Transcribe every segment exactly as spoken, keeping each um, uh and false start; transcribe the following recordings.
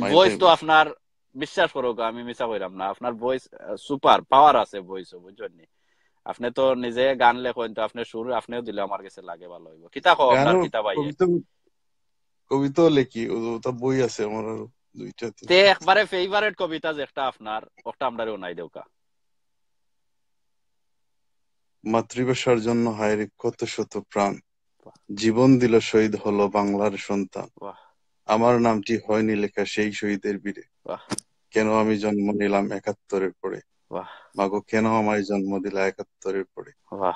ভয়েস তো আপনার, বিশ্বাস করো, আমি মিছা কইরাম না, আপনার ভয়েস সুপার পাওয়ার আছে ভয়েসও, বুঝছইন নি? আপনে তো নিজে গান লেখইন, তো আপনে সুর আপনেও দিলে আমার গেছে লাগে ভালা অইবো। কিতা কও আপনার, কিতা ভাই? কবিতা, কবিতাও লেখি, ও, ওটা বই আছে আমার আরো দুইটা, তিনটা। তে একবারে ফেভারিট কবিতা যেটা আপনার, ওটা আমরারে হুনাই দেউক্কা। মাতৃভাষার জন্য হায় রে কত শত প্রাণ, বাহ। জীবন দিল শহীদ হলো বাংলার সন্তান। বাহ। আমার নামটি হয়নি লেখা সেই শহীদের বীরে। বাহ। কেন আমি জন্ম নিলাম একাত্তরের পরে? বাহ। মাগো, কেন আমায় জন্ম দিলা একাত্তরের পরে? বাহ।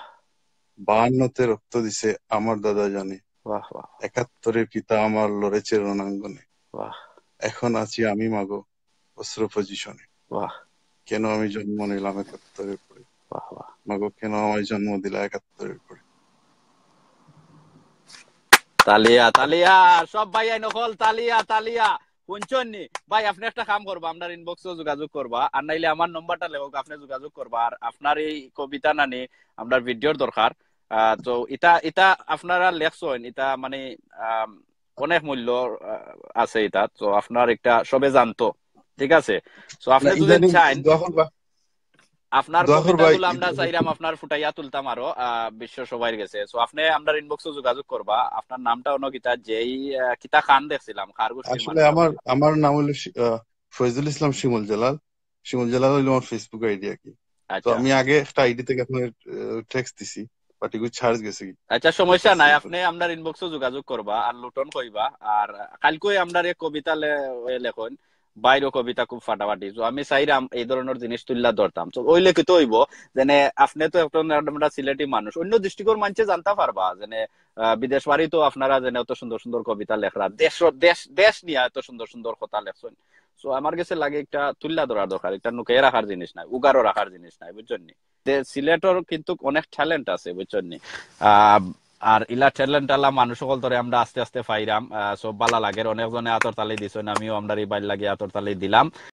বাহান্নতে রক্ত দিছে আমার দাদা জানে। বাহ, বাহ। একাত্তরে পিতা আমার লড়েছে রণাঙ্গনে। বাহ। এখন আছি আমি মাগো অস্ত্র পজিশনে। বাহ। কেন আমি জন্ম নিলাম একাত্তরের পরে? বাহ, বাহ। মাগো, কেন আমায় জন্ম দিলা একাত্তরের পরে? তালিয়া, তালিয়া, সব ভাইয়াইন অকল তালিয়া, তালিয়া। হুনছইন নি? ভাই, আপনে একটা কাম করবা, আমরার ইনবক্সও যোগাযোগ করবা, আর নাইলে আমার নম্বরটা লেখউক্কা, আপনে যোগাযোগ করবা। আর আপনার এই কবিতা নানি আমরার ভিডিওর দরকার। আহ, তো ইটা, ইটা আপনারা লেখছইন, ইটা মানে, আম, অনেক মূল্য, আহ, আছে ইটা। তো আপনার একটা সবে জানতো, ঠিক আছে? তো আপনে না, যদি ইদানিং চাইন, দোয়া করবা। আপনার দোয়া করবা, কবিতাগুলা আমরা চাইরাম আপনার ফুটাইয়া তুলতাম আরো, আহ, বিশ্ব সবার গেছে। So, আপনে আমরার ইনবক্সও যোগাযোগ করবা। আপনার নামটা অন্য কিতা, যেই, আহ, কিতা খান দেখছিলাম, খারগোশ আসলে আমার, আমার নাম হইলো শি-, আহ, ফয়জুল ইসলাম শিমুল জালাল। শিমুল জালাল হইলো আমার Facebook আইডি আর কি। তো আচ্ছা। আমি আগে একটা আইডি থেকে আপনার, আহ, টেক্সট দিছি, বাট এগুলো চার্জ গেছে কি? আচ্ছা, সমস্যা নাই, আপনে আমরার ইনবক্সও যোগাযোগ করবা, আর লুটন কইবা, আর কালকে আমরার এক কবিতা লে-, এ লেখইন, বাইরও কবিতা খুব ফাটাফাটি। তো আমি চাইরাম এই ধরনের জিনিস তুইল্লা ধরতাম। তো অইলে কিতা অইবো, যেনে আপনে তো একটা আমরা সিলেটি মানুষ, অন্য ডিস্ট্রিক্টর মানষে জানতা পারবা, যেনে, আহ, বিদেশ বাড়ি তো আপনারা যেনে অত সুন্দর সুন্দর কবিতা লেখরা, দেশ, দেশ, দেশ নিয়া এত সুন্দর সুন্দর কথা লেখছইন। So আমার গেছে লাগে একটা তুইল্লা ধরার দরকার, একটা নুকাইয়া রাখার জিনিস নায়, উগারও রাখার জিনিস নায়, বুঝছইন নি? যে সিলেটর কিন্তু অনেক ট্যালেন্ট আছে, বুঝছইন নি? আহ, আর ইলা ট্যালেন্ট আলা মানুষ অকলতরে আমরা আস্তে আস্তে পাইরাম। আহ, so ভালা লাগের, অনেকজনে আতর তালি দিছইন, আমিও আমরার ইবার লাগি আতর তালি দিলাম।